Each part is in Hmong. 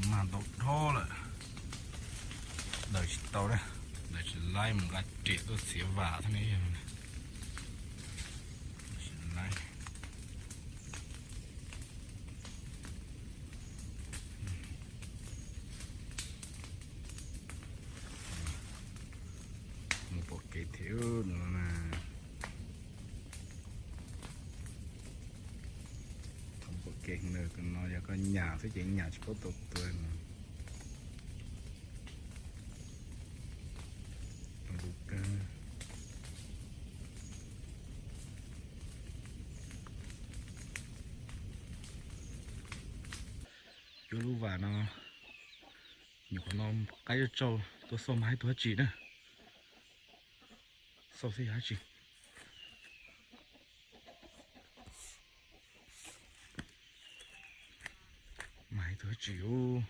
Mag ntau dhau lawm, daws tsis tau na, daws tsis laib, mus nqa riam tuaj txiav vam thiab ne. Mus pom kev thiab no na. Thaum pom kev no, no yog koj nyas xwb ces nyas tsis paub tau tua no. Cuab lub vas no, nyuam qhuav no qaib tsau tsau, tuaj xauj mas ib tug dab tsi na. Xauj xwb yog dab tsi. Mas ib tug dab tsi ub.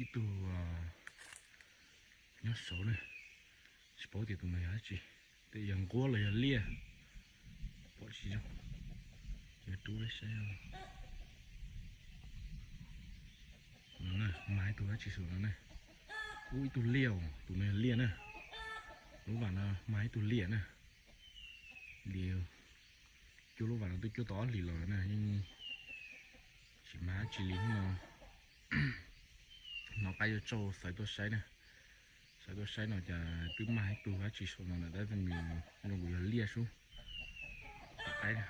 Ib tug nyob saud na, tsis paub tias tus no yog dab tsi, tej yog nquab los yog liaj, pom tsis zoo. Ces rub peb saib. No na, mag ib tug dab tsi saum no na. Ub, ib tug liaj, tus no yog liaj na. Lub vas no mag ib tug liaj na. Li cuab lub vas no twb cuab tau ob hlis los na, yeej tsis mag dab tsi li no. Hnov qaib yuav tsau xav tuaj saib na. Xav tuaj saib no cas twb mag ib tug dab tsi saum no lawm, tab sis zoo kuv yog liaj sub tom qaib na.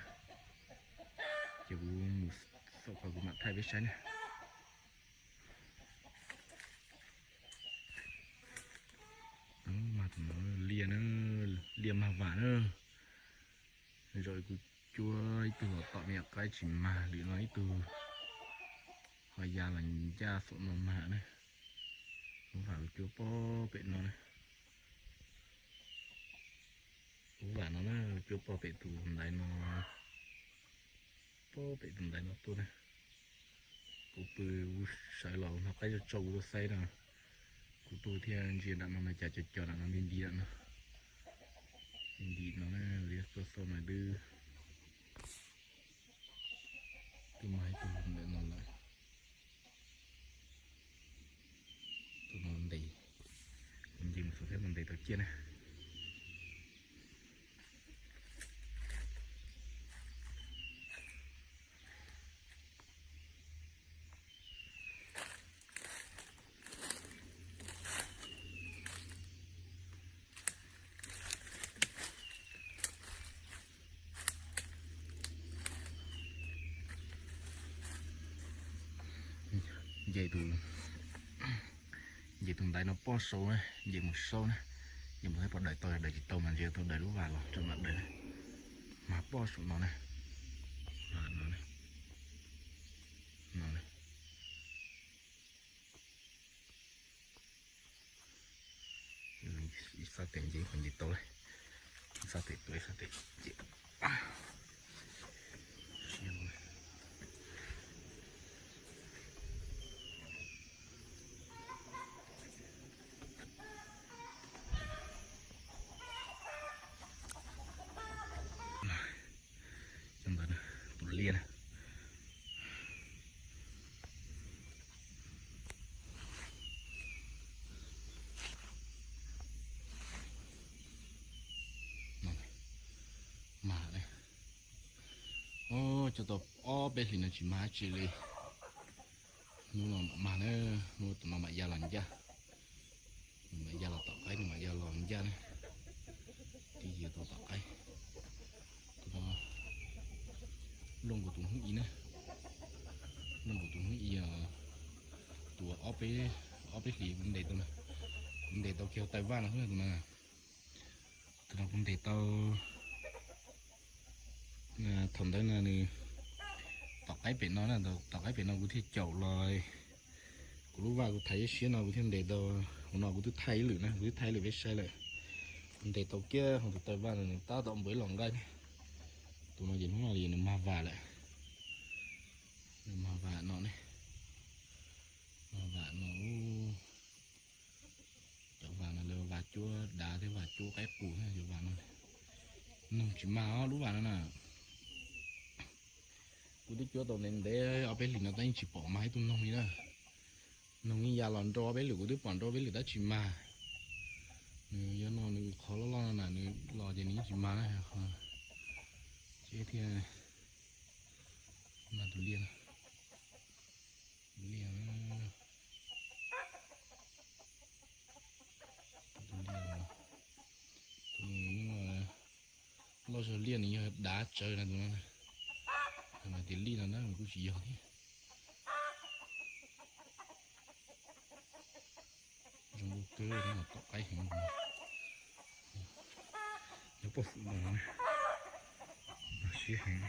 Ces kuv mus xauj qhov kuv mam thaij peb saib na. Mag tus no liaj na, liaj mag vam na. Zaum kuv cuab ib tug los tom me nyuam qaib tsis mag, lwm no ib tug ho ya los ncaj xom no mag na. Lub vas kuv cuab pob pem no na. Lub vas no na, cuab pob pem tus ntaiv no, pob pem tus ntaiv no tuaj na. Kuv pw sawv los hnov qaib tsau tsau kuv tuaj saib no. Kuv tuaj thiaj ntsia nram no na, cas cov cov nram no nti nti nram no. Nti nti no na, liab tuaj xauj no twb, twb mag ib tug ntawm no lawm. Tus no ntes, kuv nce mus xauj thiab, mus ntes tau ciaj na. Nce tus, nce tus ntaiv no pob saud na, nce mus saud na, nce mus saib puas daws tau, daws tsis tau mas nce tus daws lub vas los rau mam daws na. Mas pob saum no na, no na. Ib sab tes nce qhov nce tau lawm, ib sab tes tuav ib sab tes nce. Cov ntawd tus liaj na. Mag, o, cov tau ob peb hlis no tsis mag dab tsi li. Hnub no mam mag na, hnub tus no mam ya los ncaj. Nws mam ya los tom qaib, nws mam ya los ncaj na. Twb ya tau tom qaib. Tus no looj kuv tus hnub ib na. Looj kuv tus hnub ib, tus ob peb, ob peb hlis kuv ntes tau na. Kuv ntes tau kiag hauv taw vaj no xwb tus no. Tus no kuv ntes tau, thaum ntawd na nws tom qaib pem no na, tom qaib pem no kuv thiaj caum los. Kuv lub vaj kuv thaiv siab no kuv thiaj ntes tau. Hauv no kuv twb thaij ib lwm na, kuv twb thaij ib lwm peb saib lawm. Kuv ntes tau kiag hauv tus taw vaj no, nws tab tom npuav ib los nqaij ne. Tus no ces hnub no nws mag vas lawm. Nws mag vas no ne. Qaib qus yuav vas no, noog tsis mag os lub vas no na. Kuv twb cuab tau ntev ntev ob peb hlis no tab yeej tsis pom mag ib tug noog li na. Noog yeej ya los nrau ob peb lwm, kuv twb pom nrau ob peb lwm tab tsis mag. Nws yog no nws qhov loj loj no na, nws los ces nws yeej tsis mag na. Ces thiaj mag tus liaj, tus liaj, tus liaj, tus loj zog liaj nws yog dav tsawv na tus no. Tus no tias lij no na kuj tsis yog thiab. Zoo nkauj kawg, tom qaib heev. Nyob poj fum no, siab heev.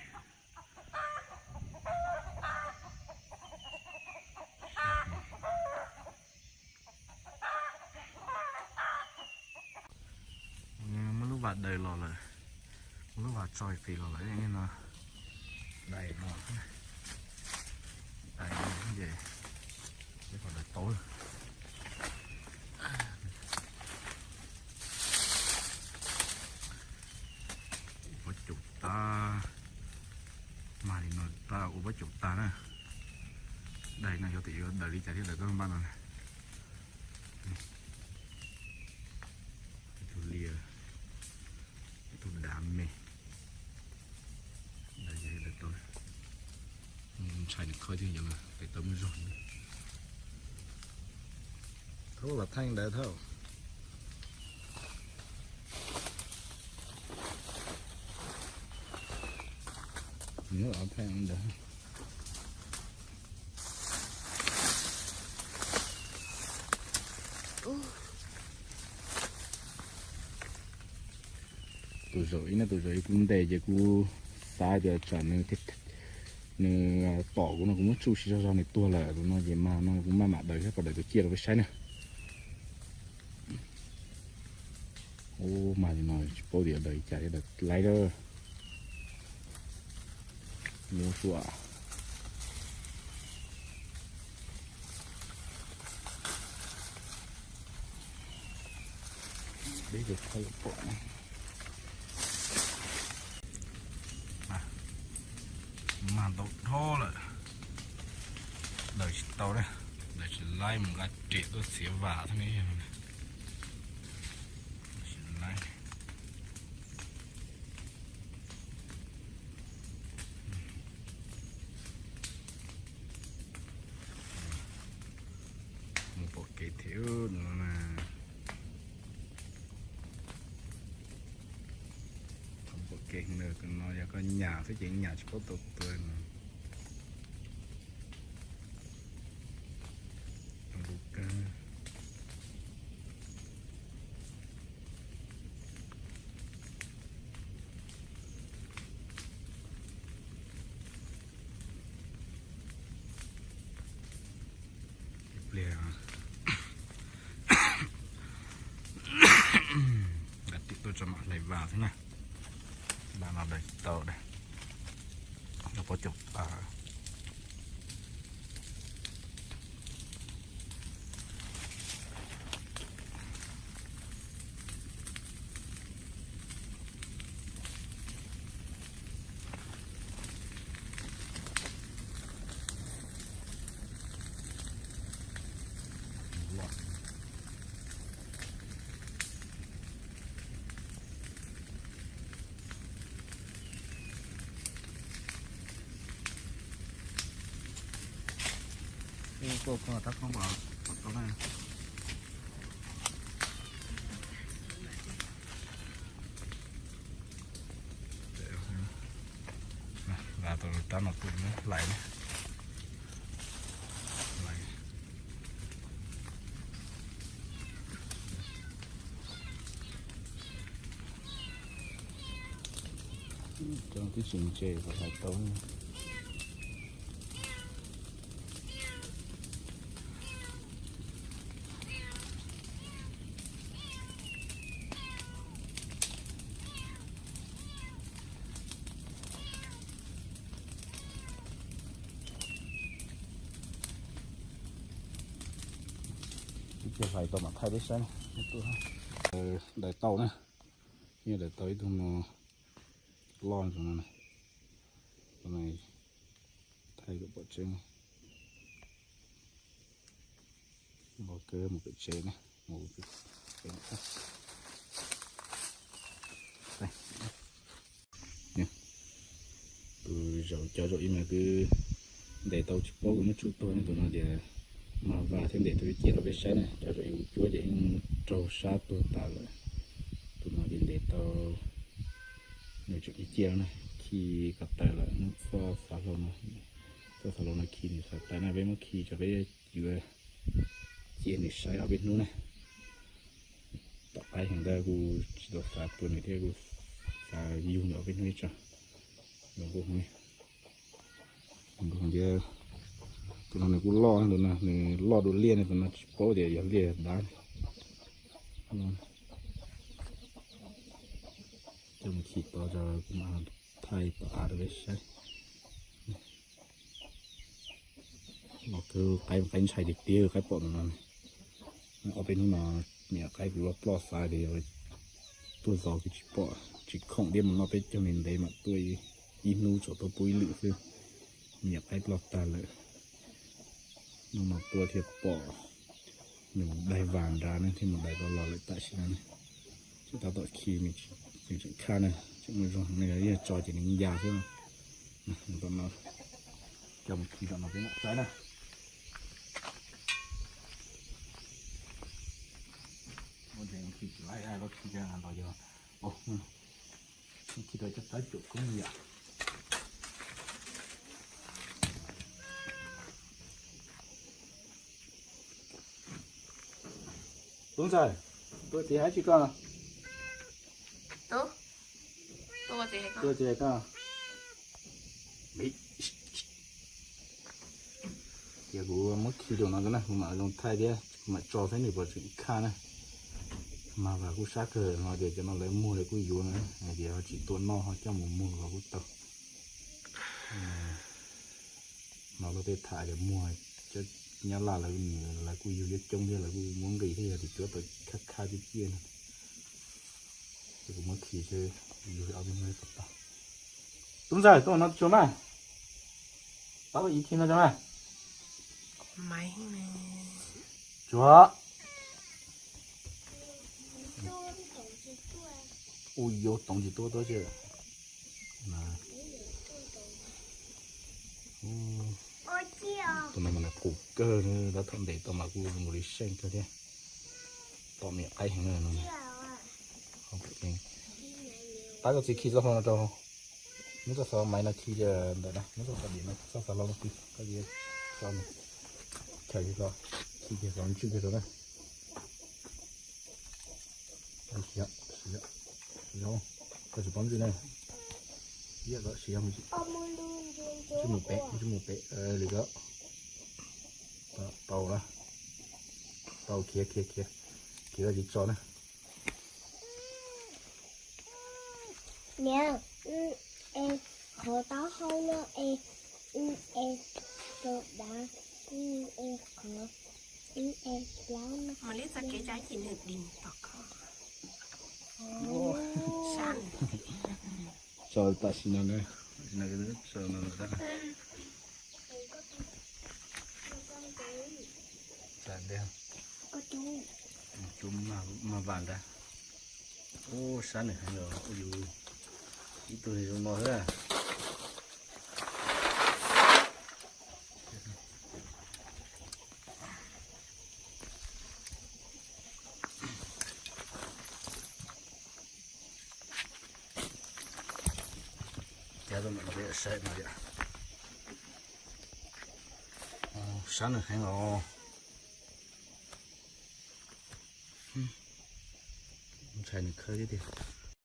Muab lub vas daws los lawm, muab lub vas tso qis los lawm no. Dais no, dais no ces pom daws tau. Ua pob caus tag, mag li no tab ua pob caus tag na. Dais no xyov tias yuav daws li cas thiab daws tau npaj no. Ib tug liaj, ib tug dav me. Ntshai nws khawb thiab yog tes taw muaj zog. Thaub los thaij ntawd thaub. Nyob los thaij ntawd. Tus zaum ib no tus zaum ib kuv ntes ces kuv xav tias tsam nws, nws tom kuv no kuv muab tsuj tsis zog zog nws tuag lawm tus no ces mas no kuv maj mam daws thiab kom daws tus ciaj rau peb saib na. Ub, mag li no tsis paub tias daws li cas thiab daws laib lawm. Nyuaj suab. Peb cov thaub pom. Mag ntau dhau lawm. Daws tsis tau na, daws tsis laib mus nqa riam tuaj txiav vas thiab ne. Tsis laib. Mus pom kev thiab no na. Pom kev no, no yog koj nyam xwb ces nyam tsis paub tau tuag no. Zoo nkauj kawg. Ib pliag nqa riam tuaj tso mam hlais vas thiab na. Vas no daws tsis tau, daws pob caus tas. Vas tau rab no pw hlais na. Cov twb tsis ntse kom hlais tau. Ib pliag hlais tau mam thaij peb saib. Daws tau na. Yeej daim tau ib tug no loj zoo no na. Tus no thaij kom pom tseeb. Los kawg mus pem tsev na. Tus zaum cov zaum ib mas twb ntes tau tsis paub, kuv muab tsuj tuag ne. Tus no ces mas vas thiab ntes tau ib ciaj rau peb saib na. Cov zaum ib kuv cuab ces yeej raug sab tuag tas lawm. Tus no ces ntes tau nws tseem ib ciaj na, khi ko taw lawm, muab txoj xav hlau no, txoj xav hlau no khi nws xav taw na, peb muab khi tso peb yuav cia nws saib ob peb hnub na. Tom qab heev ntawd kuv tsis tau xav tua nws thiab, kuv xav yug nws ob peb hnub ib tso. Zoo nkauj heev, zoo nkauj heev thiab. Tus no nws kuj loj, tus no nws loj dua liaj ne, tus no tsis paub tias yog liaj dav. Coj mus khi tod tso kuv mam thaij tom av rau peb saib. Los kawg, qaib qaib ntshai tiag tiag, qaib pom tus no. Ob peb hnub no niam qaib kuv loj ploj xav tias yog tuaj zov kuv tsis pom tsis khoom thiab, mus noj peb caug me ntev mam tuaj ib hnub tsuas tuaj pub ib lwm xwb. Niam qaib ploj tag lawm. Hnub no tuaj thiaj pom nws mus daig vas nrad ne, thiaj mus daig tau los lawm tam sim no ne. Tseem tab tom khi, tseem tseem khaj na, tseem muaj zoo heev ne, yog tso ces nws ya xwb. Tom no coj mus khi tom no peb mam saib na. Ua ces khi tsis laib los khi los yog khi rau cov qab cuam koob yam. Tub ntxawm, tuaj txiv hais tsis koj? Tuaj txiv hais koj? Ces kuv muab khi rau no na, kuv mam zoo thaij thiab, kuv mam tso saib nws puas tseem khaj na. Mas vas kuj sab kawg no, tias cov no lawv muag lawv kuj yuav na, hais tias ho tsis tua noj ho coj mus muag los kuj tau. No luag tej tham tias muag, cov Nyab Laj lawv, lawv kuj yug coob thiab, lawv kuj muab nqis thiab, yog tias cuab tau khaj khaj ciaj ciaj no. Ces kuv muab khi seb yug ob peb hnub tau. Tub ntxawm, tuaj no tsuag mas. Tau ib khi no tsuag mas. Tsuag. Ua yuav toov tsis tuaj tuaj tsi. Tus no mas nws qus kawg, tab thaum ntes tau mas kuj zoo li seej kawg thiab. Pom niam qaib heev no. Pab koj txiv khi txoj hlua no rau, muab txoj xov maiv no khi ntawm na, muab txoj xov diam no, txoj xov hlau no khi, koj txiv tso, chaws tsis tso, khi kiag xov ntswj kiag rau na. Siav, siav, siav, koj tsis paub ntswj ne. Siav, siav, ntswj mus pem, ntswj mus pem li ko. Tau na, tau, khiav khiav khiav, khiav tsis tso na. Niam, es qhov taub hau no es, es tus dav, es qhov, es plaub no. Mas li txoj kev tsa chim nws dim tom kho. Tso tam sim no na, tam sim no, tsa ntej, cub maj vam ntag. Ub, sab nws heev os, ua yus ib tug zoo no xwb. Saib no yom, sab nws heev os. Ntshai nws khawb thiab tiag.